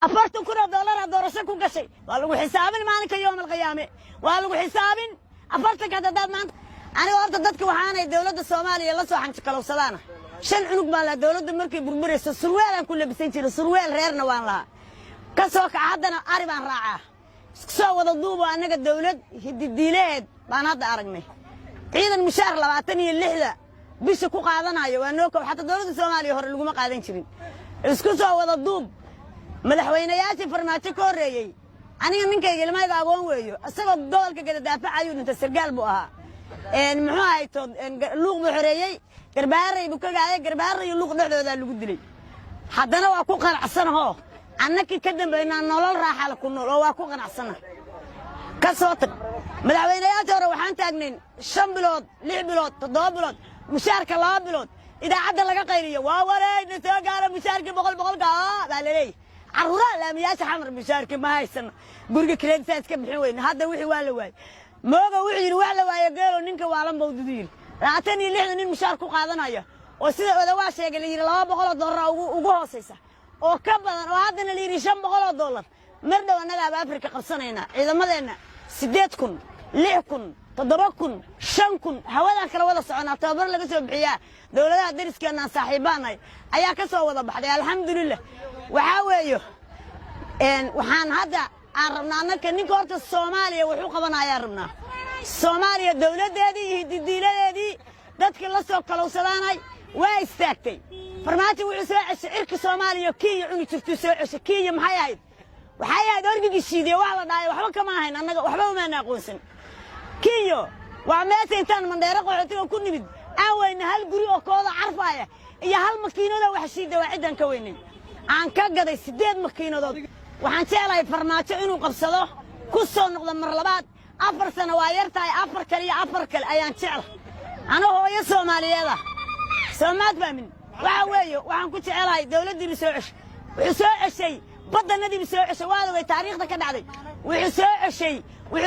$40,000 doorasho ku gashay. Waa lagu xisaabin maalinka yowm alqiyaame, waa lagu xisaabin afartankaad haddaad maanta. Aniga horta dadka waxaanay dowladda Soomaaliya la soo xanjikalowsadaana. Shan cunug baan lahaa. Dowladda markay burburayso surweelaan ku labisan jiray, surweel reerna waan lahaa. Ka soo kaca, haddana ari baan raacaa. Isku soo wada duubo, annaga dowlad hididiilaheed baan hadda aragnay. Ciidan mushaar 26-da bisha ku qaadanayo waa noo kow. Xataa dowladda Soomaaliya hore laguma qaadan jirin. Isku soo wada duub, madaxweynayaashii Farmaajo ka horreeyey, aniga ninkayga ilmahayga agoon weeyo. Isagoo gobolka Gadadaafac ayuu dhintay. Sargaal buu ahaa. Muxuu ahayto, Luuq buu xoreeyey, Garbaaray buu ka gaaday. Garbaaray iyo Luuq dhexdoodaa lagu dilay. Haddana waa ku qanacsanahoo annakii ka dambaynaa nolol raaxala ku nool oo waa ku qanacsana. Ka soo tag madaxweynayaasha hore, waxaan taagnayn 5 bilood, 6 bilood, 7 bilood, mushaarka 2 bilood. Idaacadda laga qayliyo, waa wareegna soo gaara mushaarkii boqol boqolka baa laleeyahy. Carruuraha laamiyaasha Xamar, mushaarkii ma haysano, guriga kireedisaa iska bixin weyne. Hadda wixii waa la waayey. Mooga wuxuu yidhi, wax la waaye geelo ninka waalan bawdudu yidhi. 26-da nin mushaar ku qaadanaya oo sida Odawaa sheegay la yidhi $200 ugu hoosaysa oo ka badan, oo haddana la yidhi $500. Mar dhow annagaaba Afrika qabsanaynaa. Ciidamadeenna 8,000, 6,000, 7,000, 5,000 hawadaan kala wada soconaa. Tababar laga soo bixiyaa dowladaha dariskeenna aan saaxiibbaanahay ayaa ka soo wada baxday. Alxamdulilah. Waxaa weeyo, waxaan hadda aan rabnaa annaka ninka horta Soomaaliya wuxuu qabanayaan rabnaa. Soomaaliya dowladdeedii iyo hididiiladeedii dadkii la soo kalowsadaanay waa istaagtay. Farmaajo wuxuu soo ceshay cirka Soomaaliya. Kenya cuni jirtuu soo ceshay. Kenya maxay ahayd? Waxay ahayd orgigii shiidiye. Wax la dhahay waxba kama ahayn annaga, waxba umaana aqoonsan. Kenya waa meesha intaan Mandheero qaxootiga ku nimid aan weyna hal guri oo kooda carfaaya iyo hal makiinadoo wax shiida. Waa ciddaan ka weynayn. Aan ka gaday siddeed makiinadood. Waxaan jeclahay Farmaajo inuu qabsado, ku soo noqdo mar labaad. 4 sano waa yar tahay. Afar kale iyo afar kale ayaan jecla. Ano hooyo Soomaaliyeed ah, soomaad fahmin. Waxa weeye, waxaan ku jecelahay dawladdiibu soo ceshay. Wuxuu soo ceshay baddannadiibu soo ceshay. Waada way taariikhda ka dhacday. Wuxuu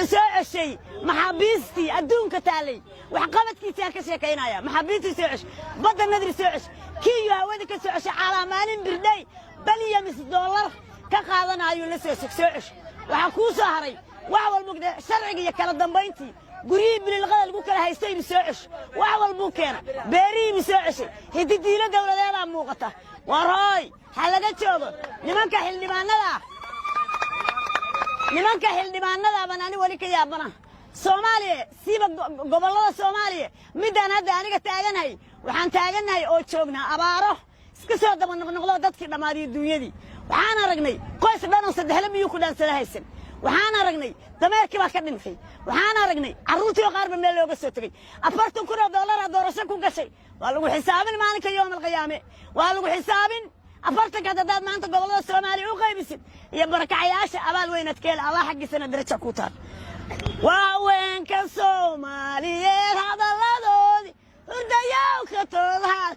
soo ceshay maxaabiistii adduunka taallay. Waxqabadkiisaan ka sheekaynaya. Maxaabiistii soo ceshay, baddannadii soo ceshay, kiiyo hawada ka soo ceshay. Calaamaalin birdhay billions dollar ka qaadanayuu la soo soo ceshay. Waxaa kuu soo haray wax walba, sharciga iyo kala dambayntii. Guryihii bililqada lagu kala haystaybu soo ceshay. Wax walbuu keena. Beerihiibu soo ceshay. Hididiilo dawladeedaa muuqata. War hooy, ha laga joogo nimanka xildhibaanada ah. Nimanka xildhibaanada baan ani weli ka yaabana. Soomaaliya, siiba gobollada Soomaaliya, middaan hadda aniga taaganahay, waxaan taagannahay oo joognaa abaaro iska soo daba noqnoqdo, dadkii dhammaadiyo duunyadii. Waxaan aragnay qoys dhanoo saddexle miyuu ku dhaansada haysan. Waxaan aragnay dameerkii baa ka dhintay. Waxaan aragnay carruurtii oo qaarba meel looga soo tegey. $40,000 doorasho ku gashay. Waa lagu xisaabin maalinka yowm alqiyaame, waa lagu xisaabin afartankaad haddaad maanta gobollada Soomaaliya u qaybisid iyo barakacayaasha. Abaal weynaad ka hel, Allah xaggiisana daraja ku taal. Waa haweenka Soomaaliyeed hadalladoodii hurdayow ka toodhaa.